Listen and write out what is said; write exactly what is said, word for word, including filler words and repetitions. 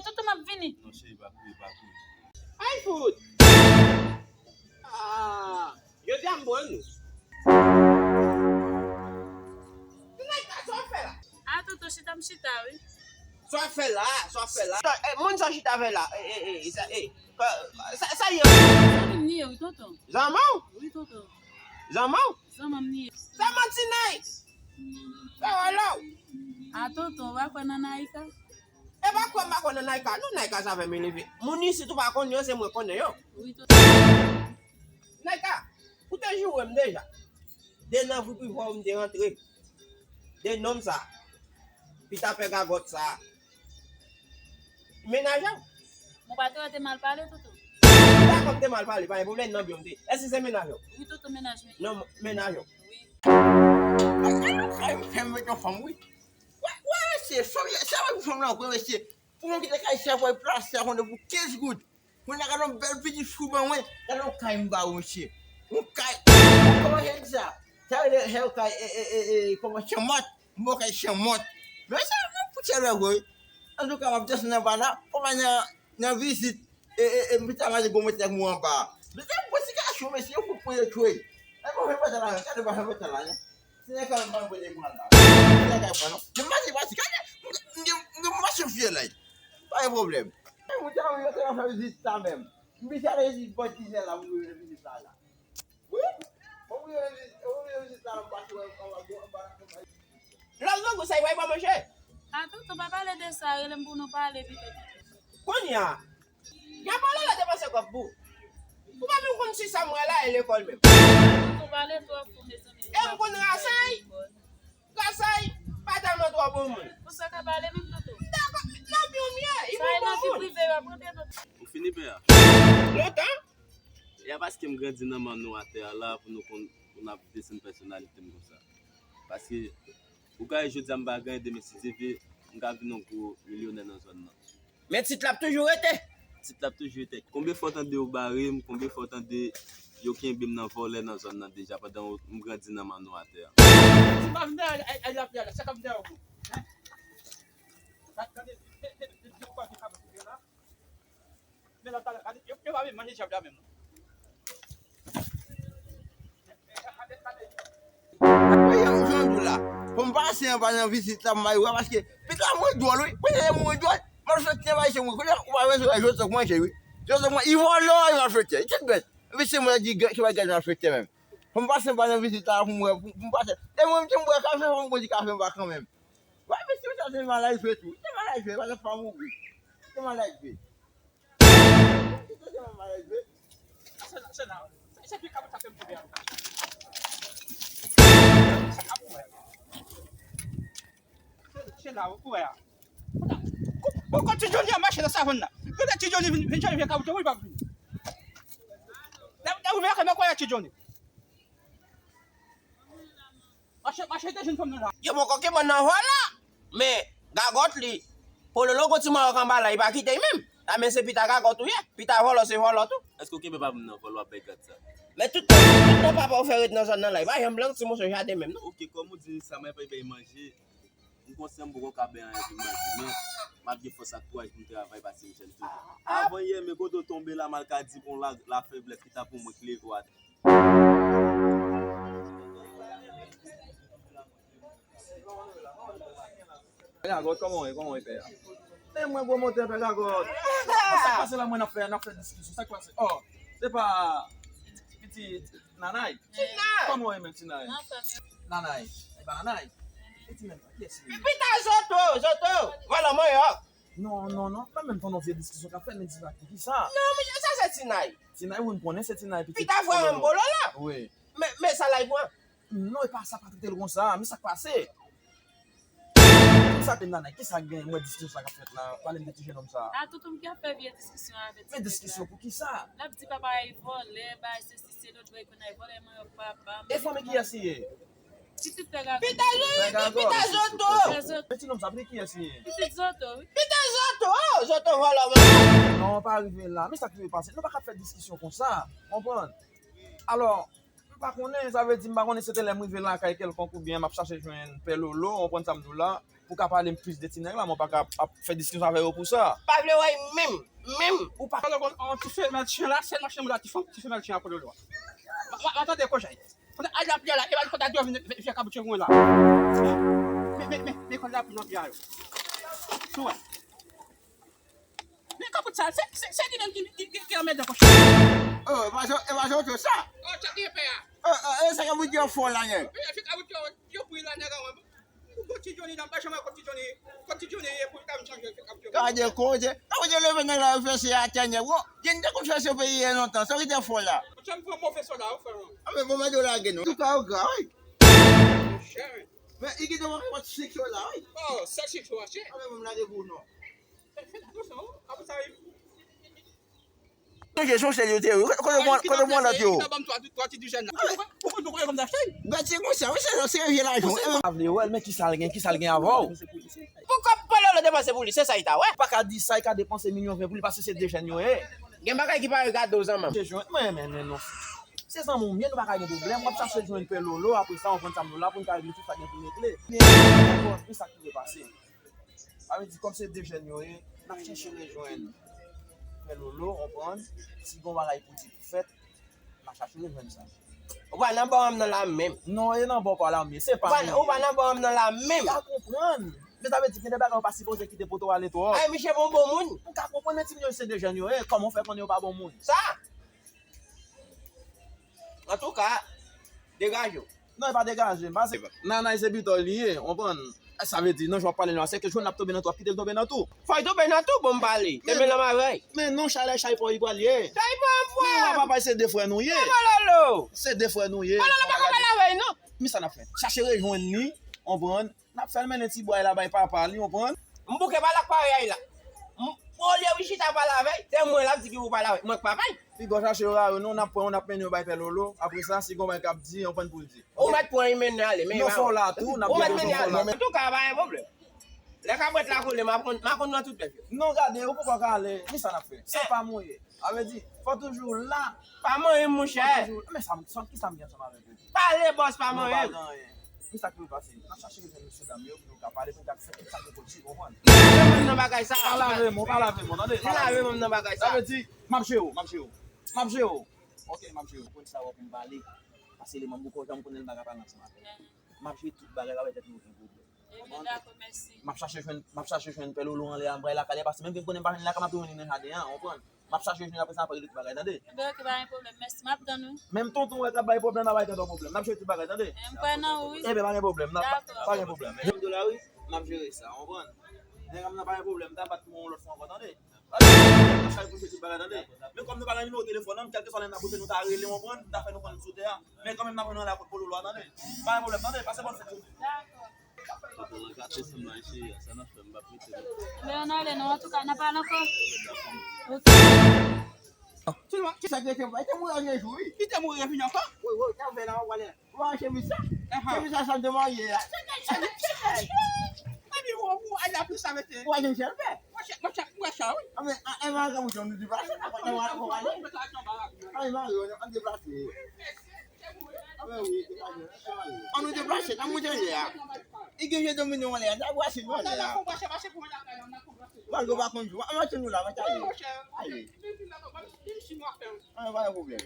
Toto, m ap vini. Non, cheri, pa kouri, pa kouri. Ay, fout! Ah, jodi a m pran nou. Nèg la, sa w fè la? Ah, Toto, chita m chita, wi. Sa w fè la? Sa w fè la? Eh, moun sa w chita fè la? Eh, eh, eh, sa, eh, sa, sa ye? Zanmi m li ye, wi, Toto. Zanmi w? Wi, Toto. Zanmi w? Zanmi m li ye. Sa manti, Nay. Sa wè la w. Ah, Toto, w pa kwè nan Naika? E pa kwè m pa kwè nan Naika, non, Naika sa fè m eleve. Moun isit ou pa konn yo, se mwen konnen yo. Wi, Toto. Naika, ou te joure m deja. De nan vipivò m te rantre. De nonm sa. Pita pè gagòt sa. Menaje w. Mwen pa te wè te mal pale, Toto. Dakò, m te mal pale, pa gen pwoblèm, nan byen m te. Èske se menaje w? Wi, Toto, menaje m. Non, menaje w. Wi. Ay, ay, ay, ay, met yon fanm, wi. Wè, wè, mesye, fanm, sa wè pou fanm nan, wè, mesye. Pou mwen kite kay sa, wè, plas sa, konn pou kenz goud. Mwen la gade yon bèl pitit fou ban mwen. Gade yon kay m ba ou, mesye. Yon kay. Kòman se di sa? Sa vle di, se yon kay, e, e, e, e, kòman, chanmòt. M ba w kay chanmòt. Men sa, mwen pou tchè lè, wi. Antouka, m ap desann anba la. Kòman nan, nan vizit. E, e, e, m pita mande gwo mèt nèg mwen anba. Mesye, mwen ti gason, mesye, yo fout mwen yo tchwe. E, mwen fè pata la, gade, mwen fè pata la, non. Se nèg la, mwen pa mwen pran la. Se nèg la, pran, non. Mwen pati, pati, gade, m, m, m, m, machin fye la. Pa gen pwoblèm. E, mwen te anvi rete nan fè vizit sa menm. M pita ale vizit bò dizè la, mwen vizit la, la. Wi. Mwen vizit, mwen vizit la, m pati wè, anba, anba, anba. Lòt grangou sa, y pa manje. Ah, Toto, pa pale de sa, rele m pou nou pale pito. Kounye a, y ap pale la depanse kòb pou. Ou pa menm konn si sa m wè la e lekòl menm. Toto, pale twòp pou mezanmi. E m konn Rasay. Rasay pa tèlman twò bon moun. Pou sa ka pale menm, Toto. M dakò, nan byen m ye, li pa bon moun. Sa e nan vi prive yo ap rantre, Toto. Ou fini, pè a? Lontan. E a paske m grandi nan manno atè a la pou nou konn, pou n ap desann pèsonalite m konsa. Paske ou ka wè jodi a m pa gen anyen, demen si Dye vle, m ka vin yon gwo milyonè nan zòn nan. Men tit la ap toujou rete. Tit la ap toujou rete. Konbyen fwa w tande yo bare m, konbyen fwa w tande yo kenbe m nan vòlè nan zòn nan deja pandan m grandi nan manno atè a? Si m pa vin dèyè, ay, ay, lapyè la, sa k ap dèyè w? Hein? Gade, gade, gade, gade, gade, gade, gade, Men lòt talè, gade, yo, yo pa vin manje djab la menm, non. Gade, gade. Jan m di w la, fò m pase anba nan vizit la, m bay wè, paske pita mwen dwòl, wi. Pita mwen dwòl. Malfektè bay se mwen, kounye a, ou pa bezwen wè, jodi a manje, wi. Jodi a manje, i vòlò, i malfektè, i tèt bèt. Epi se mwen ki gen, ki pa gen malfektè menm. Fò m pase anba nan vizit la, pou m wè, pou, pou m pase. E mwen, m di m bwè kafe, fò m di kafe m pa kanmenm. Wè, mesye, sa se malaj vre tou. Se malaj vre, pa t ap pa mouri. Se malaj vre. Se, se, se malaj vre. Se la, se la. Se, se pi kabrit sa fè m tonbe a. Se la pou wè. Se, se la pou wè a. Bon, bon, kon Ti Johnny a mache nan savann nan. Kote Ti Johnny vin, vin chanje kabrit, wi, pa vin. Lè, lè ouvè, kòman kwè Ti Johnny? Mache, mache te jwenn fanm nan la. Yo poko ke bann nan vòlò. Men, gagòt li, Pololo gon ti mawòk anba la, li pa kite l menm. A men se pita gagòt ou ye, pita vòlò se vòlò tou. Èske w kenbe papa m nan vòlò w ap bay gad sa? Men tout tan, tout tan papa w fè ret nan zòn nan la, li pa janm blank ti moso jaden menm non. Oke, kòm ou di sa, mwen pa bay manje. M konsyan m poko ka bay anyen pou manje, men m ap gen fòs ak kouraj pou m travay pase m jèn toujou. Avan yè, men kote w tonbe la, m al ka di pou la, lafeblès ki ta pou mwen k leve w atè. Pè Gagòt, kòman w ye? Kòman w ye, pè a? E mwen gwo motè, pè Gagòt. Bon, sa k pase la, mwen n ap fè, n ap fè diskisyon. Sa k pase? Oh, se pa pitit Nanay? Ti Nay. Kòman w ye menm, Ti Nay? Nanay. E pa Nanay? E Ti Nay, kiyès li ye? Pita Zoto, Zoto. Vòlò manyòk. Non, non, non. Pa menm tann yon vye diskisyon k ap fèt, men di sa pou kisa? Non, men sa se Ti Nay. Ti Nay, wi, m konnen se Ti Nay, pitit Pita frè m Pololo. Wi. Men, men sa l ap pran? Non, e pa sa, pa trete l konsa. Men sa k pase? Kisa te Nanay? Kisa k gen? Mwen diskisyon sa k ap fèt la. Pale m de ti jennonm sa. A, toutou m ki ap fè vye diskisyon avè ti nèg la. Men diskisyon pou kisa? L ap di papa a vòlè, bay sesi, se lòt, bay konn a vòlè, manyòk papa m. E fanmi kiyès li ye? Pitit pè Gagòt. Pita Zoto, Pita Zoto. Pè Gagòt. Men ti nonm sa, pitit kiyès li ye? Pitit Zoto, wi. Pita Zoto, oh, Zoto vòlò, vòlò. Non, pa rive la. Men sa k rive pase. Nou pa ka fè diskisyon konsa. Konprann? Alò, m pa konnen, sa vle di m pa konnen se te lè m rive lakay kèlkonk oubyen m ap chache jwenn Pè Lolo, w konprann sa m di w la. Ou ka pale m plis de ti nèg la, men w pa ka ap fè diskisyon avè yo pou sa. Pa vle wè menm, menm. Ou pa. Alò, bon, an ti femèl chen la, sèl machin moun la, ti fanm, ti femèl chen a Pololo a. Ma, ma, ma tande kòjay. Kote al la pye la, e ba kote a dòmi vye kaboutye mwen la. Men, men, men, men kòl la pou nan pye a yo. Sou wè. Men kabout sa, se, se, se li menm ki, ki, ki, ki anmède kòjay. Oh, e pa sa, e pa sa, sa. Oh, tchak li pè a. Oh, oh, e sa kabout yo fò la, nèg. Vye kabout yo, yo pou la, nèg a wè. Ou konn ti Johnny nan, pa janm wè konn ti Johnny, konn ti Johnny ye pou l ta vin chanje fè kap Johnny. Gade koze, gade leve nèg la yo fese atè nèg. Wo, Johnny te konn fese peyi a lontan, sa ki te fò la. Ou janm pran move soda, ou frè mwen. A men bon, mwen di w lage non. Antouka, yo gra, wi. Monchè. Men, li kite mwen kot sik soda, wi. Oh, sèl sik soda, chè. A men, mwen lage pou nou. Fè, fè atansyon, wi. Apre sa, Chonje, chonje yo te yo. Kote mwen, kote mwen lòt yo? Ou konn nou konnen kòm sa chèn? Gad se konsa, wi, se, se vye lajan. Ou pa vle wè l, men kisa l gen, kisa l gen avè w? Pou kòb Pololo depanse pou li, se sa li ta wè. Ou pa ka di sa, li ka depanse milyon ven pou li, paske se de jèn yo ye. Gen bagay ki pa regade w, zanmi m. Mwen, men, men, non. Se zanmi w m ye, nou pa ka gen pwoblèm. W ap chache jwenn Pè Lolo, apre sa, w konn sa m la pou n ka regle tout sa gen pou regle. Men, men sa ki dwe pase. Sa vle di, kòm se de jèn yo ye, n ap chèche rejwenn Pè Lolo, konprann? Si gon bagay pou di pou fèt, n ap chache rejwenn sa. Ou pa nan bò a m nan la menm. Non, e nan bò pa la m ye, se pa mwen ye. Ou pa nan bò a m nan la menm. M ka konprann. Men sa vle di, gen de bagay ou pa sipoze kite pote w ale twòp. Ay, misye pa yon bon moun. M ka konprann, men ti moun yo se de jèn yo ye, kòman w fè konnen yo pa bon moun? Sa! Antouka, degaje w. Non, e pa degaje m, pase. Nanay se bitò li ye, w konprann? Sa vle di, nan jan w ap pale la, se ke jwenn l ap tonbe nan twou, w ap kite l tonbe nan twou. Fò l tonbe nan twou, bon, m pale. Tonbe nan mavèy. Men non, chalè chay pa w li pral ye. Chay pa m, frè. Men w ap pale, se de frè nou ye. Lolo. Se de frè nou ye. Lolo pa ka pale avè l, non. Men sa n ap fè? Chache rejwenn li, w konprann? N ap fè l mennen ti bwa la bay papa li, w konprann? M bouke pale ak parèy la. M, olye w chita pale avè l, se mwen l ap di ki pou pale avè l. Mwen k papa l. Piga w chache yo la, yo non, n ap pran yo, n ap mennen yo bay Pè Lolo. Apre sa, si gon bagay k ap di, w konprann pou l di. Ou mèt pran li mennen ale, men non, fò w la tou, n ap mennen ale. Antouka, pa gen pwoblèm. Lè kabrèt la kole, m a konn, m a konn nan tout bèf yo. Non, gade, ou poko ka ale, men sa n ap fè? Se pa mwen ye. Sa vle di, fò toujou la. Pa manyen m, monchè. Fò toujou, men sa, sa, kisa m gen ansanm avèk yo? Pale, bòs, pa manyen m. Non, pa gen anyen. Men sa k pou pase? N ap chache rejwenn mesye dam yo pou nou ka pale, pou nou ka fè tout sa k gen pou di, w konprann? Li lave men m nan bagay sa. Pa lave men w, pa lave men w, tande? Li lave men m nan bagay sa. Sa vle di, m ap jere w, m ap jere w. M ap jere w. Ok, m ap jere w. Konn sa w ap vin pale. Pase li, m ap bouke w, jan m konnen l pa ka pale ansanm avè w. M ap jere tout bagay, pa bay tèt nou okenn pwoblèm. Ebyen, dakò, mèsi. M ap chache jwenn, m ap chache jwenn Pè Lolo anlè a, m pral lakay li, paske menm ke m konnen m pa jwenn li lakay, m ap tou jwenn li nan jaden an, w konprann? M ap chache jwenn li, apre sa, n ap regle tout bagay, tande? Ebyen, ok, pa gen pwoblèm, mèsi, m ap tann ou. Menm tonton w wè k ap bay pwoblèm, n ap bay tonton pwoblèm, n ap jere tout bagay, tande? M kwè nan ou, wi. Ebyen, pa gen pwoblèm, n ap, pa gen pwoblèm. Dakò. Jwenn dola, wi, m ap jere sa, w konprann? Nèg a m nan pa gen pwoblèm, m ta bat pou yon lòt fwa ankò, tande? Pale, n ap chache pou jere tout bagay, tande? Men kòm nou pa gen nimewo telefòn an, kèlkeswa lè n ap boute, nou ta rele, w konprann? M ta fè nou konn sou tè a. Men kanmenm, n ap jwenn anlè a kot Pè Lolo a, tande? Pa gen pwoblèm, tande? Pase bòn fèt jodi. Dakò. Foto lan gate sou mwen, cheri, sa n ap fè, m p ap rete non. Men ann ale non, antouka, n ap pale ankò. Ok. Sèlman, kisa ki rete pou mwen? Li te mouri yon jou, wi. Li te mouri, li vini ankò? Wi, wi, sa fè la, w ap pale. Ou pa wè chemiz sa? Chemiz sa, sa m te marye a. Se nèg, se nèg, se nèg. Epi ou, ou, al la plis sa mete. Ou pa gen chèlbè. Mwen chè, mwen chè, mwen chè, wi. A, men, a, e mari ou, nou deplase, n ap, n ap, n ap pale. A, e mari ou, an deplase. A, men wi, deplase, e mari ou. An nou deplase, n ap moute anlè a. Li gen je domine anlè a, n ap brase nou anlè a. Malgre ou pa konn jou, an nou tann nou la, mwen ta ye. Aye. An, pa gen pwoblèm.